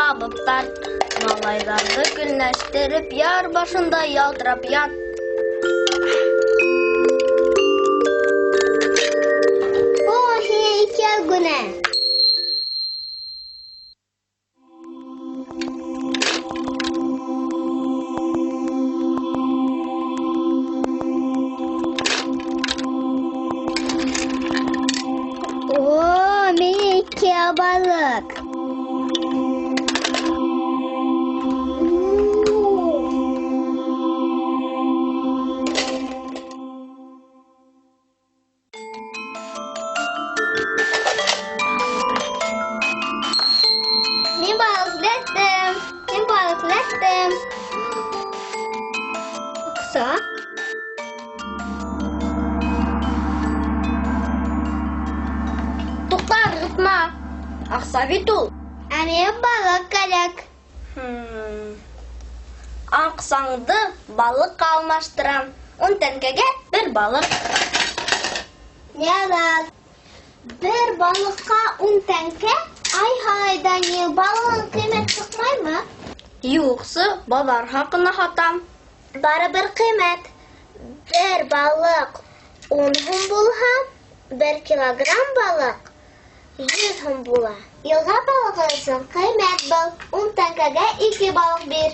ҡабып тарт. Малайҙарҙы көнләштереп, яр башында ялтырап ят. О, һиңә икәү генә. О, миңә икәү балыҡ. Мин балыҡ эләктем. Мин балыҡ эләктем. Аҡса. Туҡта, ырғытма. Аҡса бит ул. Ә миңә балыҡ кәрәк. Аҡсаңды балыҡҡа алмаштырам. 10 тәңкәгә бер балыҡ. Ярар. Бер балыҡҡа 10 тәңкә? Ай-һай, Данил, балығың ҡиммәт сыҡмаймы? Юҡсы, баҙар хаҡына һатам. Барыбер ҡиммәт. Бер балыҡ 10 һум булһа, 1 килограмм балыҡ 100 һум була. Йылға балығы өсөн ҡиммәт был. 10 тәңкәгә 2 балыҡ бир.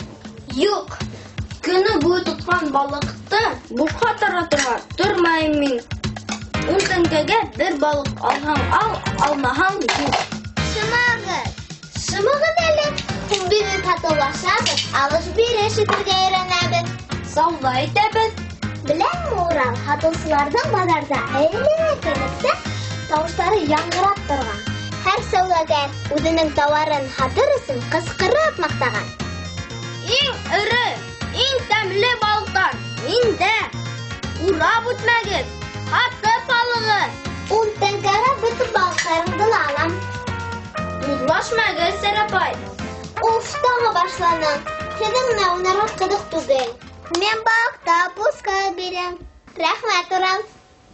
Юҡ. Көнө буйы тотҡан балыҡты бушҡа таратырға тормайым мин. 10 тәңкәгә бер балыҡ алһаң ал, алмаһаң юҡ. Шымағыҙ. Шымағыҙ әле. Һуң беҙ һатыулашабыҙ, алыш-биреш итергә өйрәнәбеҙ. Сауҙа итәбеҙ. Беләңме, Урал, һатыусыларҙың баҙарҙа әйләнә-килешә тауыштары яңғырап торған. Һәр сауҙагәр үҙенең тауарын һатыр өсөн ҡысҡырып маҡтаған. Иң эре, иң тәмле балыҡтар миндә. Урап үтмәгеҙ, һатып алығыҙ. 10 тәңкәгә бөтөн балыҡтарыңды ла алам. Урлашма, Гөлсәр апай. Уф, тағы башланың. Һеҙҙең менән уйнарға ҡыҙыҡ түгел. Мин балыҡты бушҡа бирәм. Рәхмәт, Урал.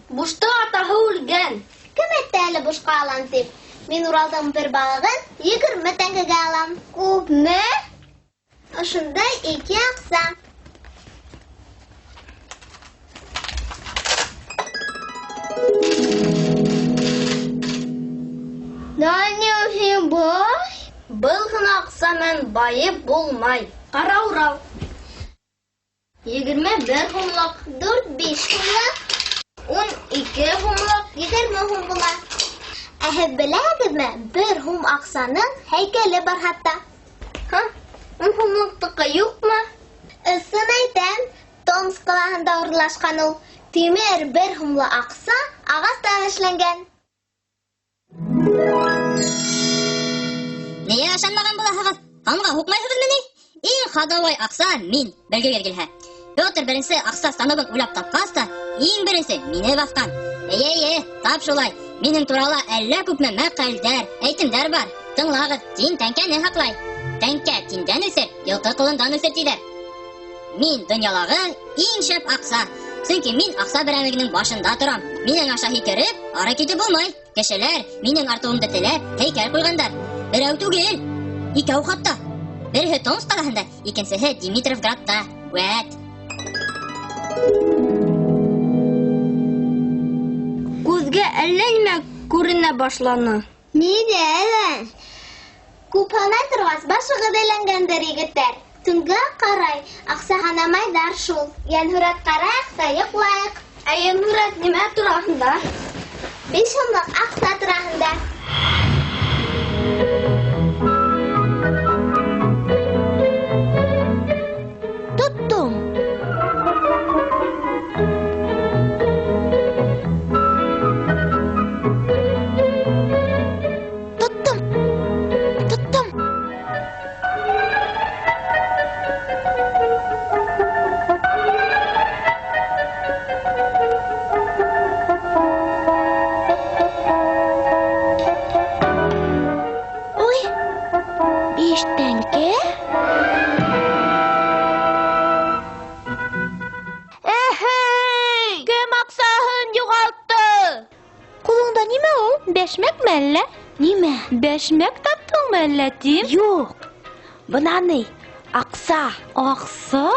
Бушты атаһы үлгән. Кем әйтте әле бушҡа алам тип? Мин Уралдың бер балығын 20 тәңкәгә алам. Күпме? Ошондай 2 аҡса. Данил, һин бай? Был ғына аҡса менән байып булмай. Ҡара, Урал. 21 һумлыҡ, 4-5 һумлыҡ, 12 һумлыҡ, 20 һум була. Ә һеҙ беләһегеҙме, 1 һум аҡсаның һәйкәле бар хатта. Һа, 10 һумлыҡтыҡы юҡмы? Ысын әйтәм, Томск ҡалаһында урынлашҡан ул. Тимер 1 һумлы аҡса ағастан эшләнгән. Нигә ышанмаған булаһығыҙ? Һанға һуҡмайһығыҙмы ни? Иң ходовой аҡса мин, белгегеҙ килһә. Петр беренсе аҡса станогын уйлап тапҡас та, иң беренсе мине баҫҡан. Эйе, эйе, тап шулай. Минең турала әллә күпме мәҡәлдәр, әйтемдәр бар. Тыңлағыҙ, тин тәңкәне һаҡлай. Тәңкә тиндән үҫер, йылҡы ҡолондан үҫер тиҙәр. Мин донъялағы иң шәп аҡса. Сөнки мин аҡса берәмлегенең башында торам. Минең аша һикереп, ары китеп булмай. Кешеләр минең артыуымды теләп һәйкәл ҡуйғандар. Берәү түгел, икәү хатта. Береһе Томск ҡалаһында, икенсеһе Димитровградта. Вәт. Күҙгә әллә нимә күренә башланы. Ниҙә әле? Күп һанай торғас, башығыҙ әйләнгәндер, егеттәр. Төнгә ҡарай, аҡса һанамайҙар шул. Йәнһүрәт ҡарайыҡ та йоҡлайыҡ. Ә йәнһүрәт нимә тураһында? 5 һумлыҡ аҡса тураһында. Тоттом. Тоттом. Тоттом. Ой, 5 тәңкә? Әһей! Кем аҡсаһын юғалтты? Ҡулыңда нимә ул? Бәшмәкме әллә? Нимә? Бәшмәк таптыңмы әллә, тим? Юҡ. Бына ни, аҡса. Аҡса?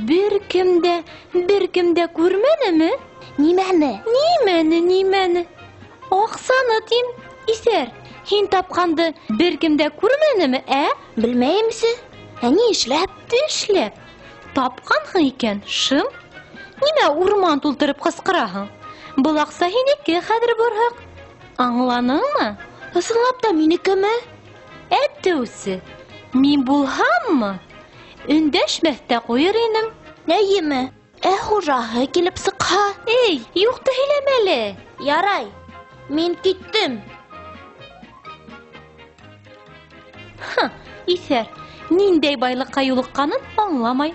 Бер кем дә күрмәнеме? Нимәне? Нимәне? Аҡсаны тим, иҫәр. Һин тапҡанды бер кем дә күрмәнеме, ә? Белмәйемсе. Ә ни эшләп? Эшләп. Тапҡанһың икән, шым. Нимә урман тултырып ҡысҡыраһың? Был аҡса һинеке хәҙер, бурһыҡ. Аңланыңмы? Ысынлап та минекеме? Әтеүсе, мин булһаммы? Өндәшмәҫ тә ҡуйыр инем. Нәйеме? Ә хужаһы килеп сыҡһа? Эй, юҡты һөйләмә әле. Ярай, мин киттем. Ха, иҫәр, ниндәй байлыҡҡа юлыҡҡанын аңламай.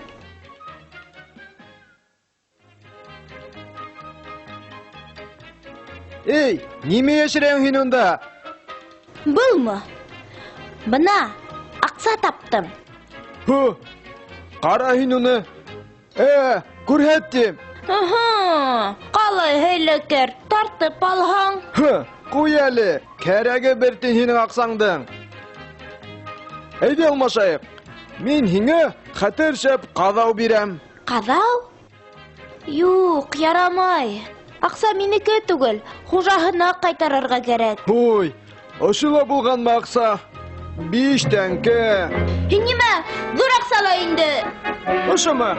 Эй, нимә йәшерәһең һин унда? Былмы? Бына, аҡса таптым. Һу, ҡара һин уны. Күрһәт тим. Ҡалай һөйләкәр, тартып алһаң. Һы, ҡуй әле, кәрәге бер тин һинең аҡсаңдың. Әйҙә алмашайыҡ. Мин һиңә хәтәр шәп ҡаҙау бирәм. Ҡаҙау? Юҡ, ярамай. Аҡса минеке түгел, хужаһына ҡайтарырға кәрәк. Һуй, ошо ла булғанмы аҡса? 5 тәңкә. Һин нимә, ҙур аҡса ла инде. Ошомо?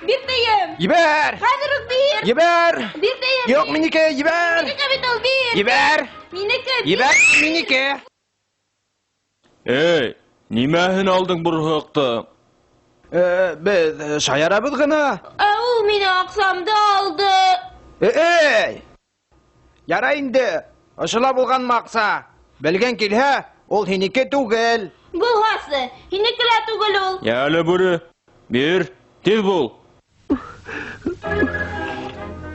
Бир тейем. Ебәр. Хәҙер үк бир. Ебәр. Бир тейем. Юҡ, минеке, ебәр. Минеке бит ул, бир. Ебәр. Минеке, бир. Ебәр, минеке. Эй, нимәһен алдың бурһыҡты? Беҙ шаярабыҙ ғына. Ә ул минең аҡсамды алды. Эй! Ярай инде, ошола булғанмы аҡса? Белгән килһә, ул һинеке түгел. Булһасы, һинеке лә түгел ул. Әле бүре, бир, тиҙ бул.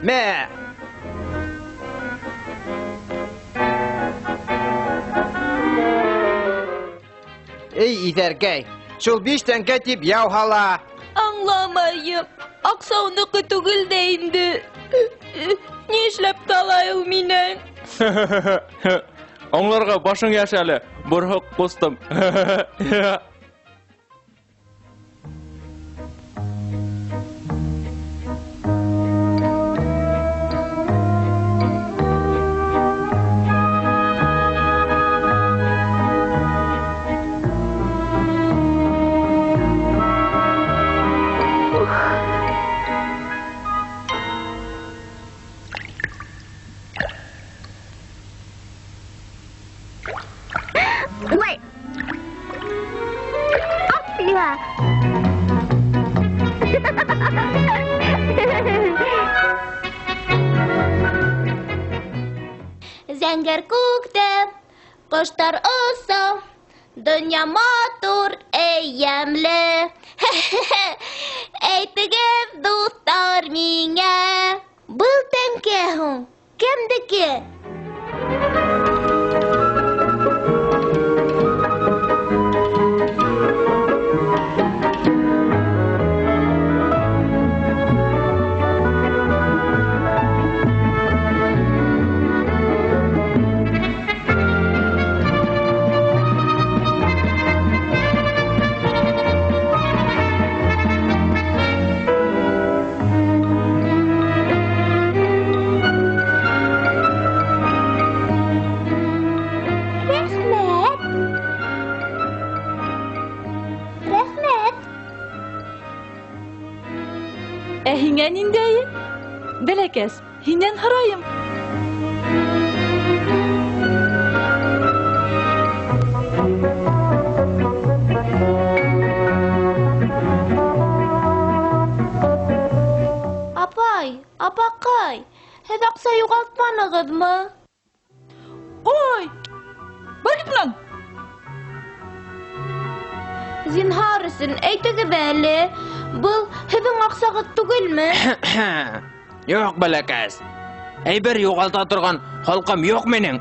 Мә! Эй, иҫәркәй, шул 5 тәңкә тип яу һала. Аңламайым, аҡса уныҡы түгел дә инде. Ни эшләп талай ул минән? Аңларға башың йәш әле, бурһыҡ ҡустым. Зәңгәр күктә ҡоштар оса, донъя матур, эй, йәмле. Әйтегеҙ, дуҫтар, миңә, был тәңкә һуң кемдеке? Ә һиңә ниндәйе? Бәләкәс, һинән һорайым. Апай, апаҡай, һеҙ аҡса юғалтманығыҙмы? Ой, бар кит бынан. Зинһар өсөн әйтегеҙ әле, был һеҙҙең аҡсағыҙ түгелме? Юҡ, бәләкәс. Әйбер юғалта торған холҡом юҡ минең.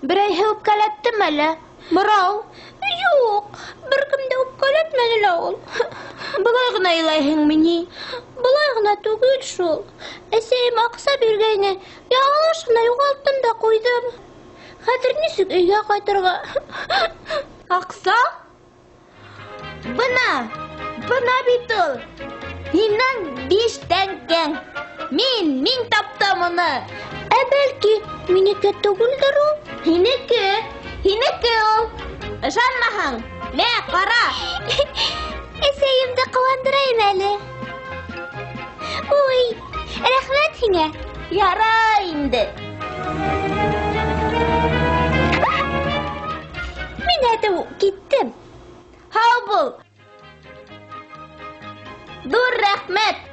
Берәйһе үпкәләттеме әллә? Мырау. Юҡ, бер кем дә үпкәләтмәне лә ул. Былай ғына илайһыңмы ни? Былай ғына түгел шул. Әсәйем аҡса биргәйне, яңылыш ҡына юғалттым да ҡуйҙым. Хәҙер нисек өйгә ҡайтырға? Аҡса? Бына, бына бит ул. Һинең 5 тәңкәң. Мин таптым уны. Ә бәлки минеке түгелдер ул? Һинеке, һинеке ул. Ышанмаһаң, мә, ҡара. Әсәйемде ҡыуандырайым әле. Уй, рәхмәт һиңә. Ярай инде. Мин әтеү киттем. Һау бул. Ҙур рәхмәт.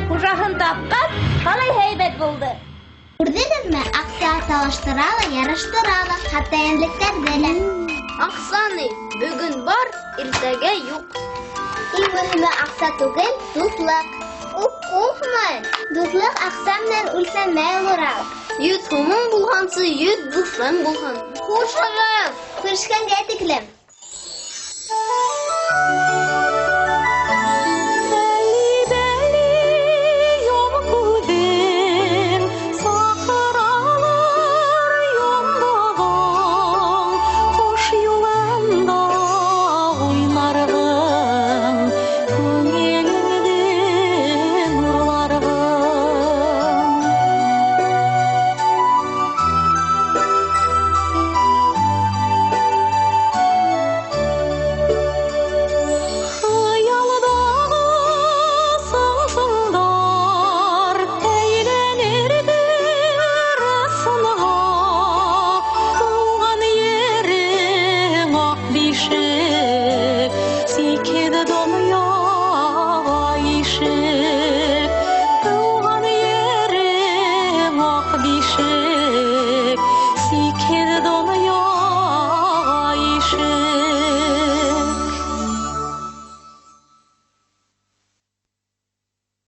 Хужаһын тапҡас, ҡалай һәйбәт булды. Күрҙегеҙме, аҡса талаштыра ла, ярыштыра ла, хатта йәнлектәрҙе лә. Аҡса ни, бөгөн бар, иртәгә юҡ. Иң мөһиме аҡса түгел, дуҫлыҡ. Ул ҡурҡмай. Дуҫлыҡ аҡса менән үлсәнмәй, Урал. 100 һумың булғансы, 100 дуҫың булһын. Хушығыҙ! Күрешкәнгә тиклем.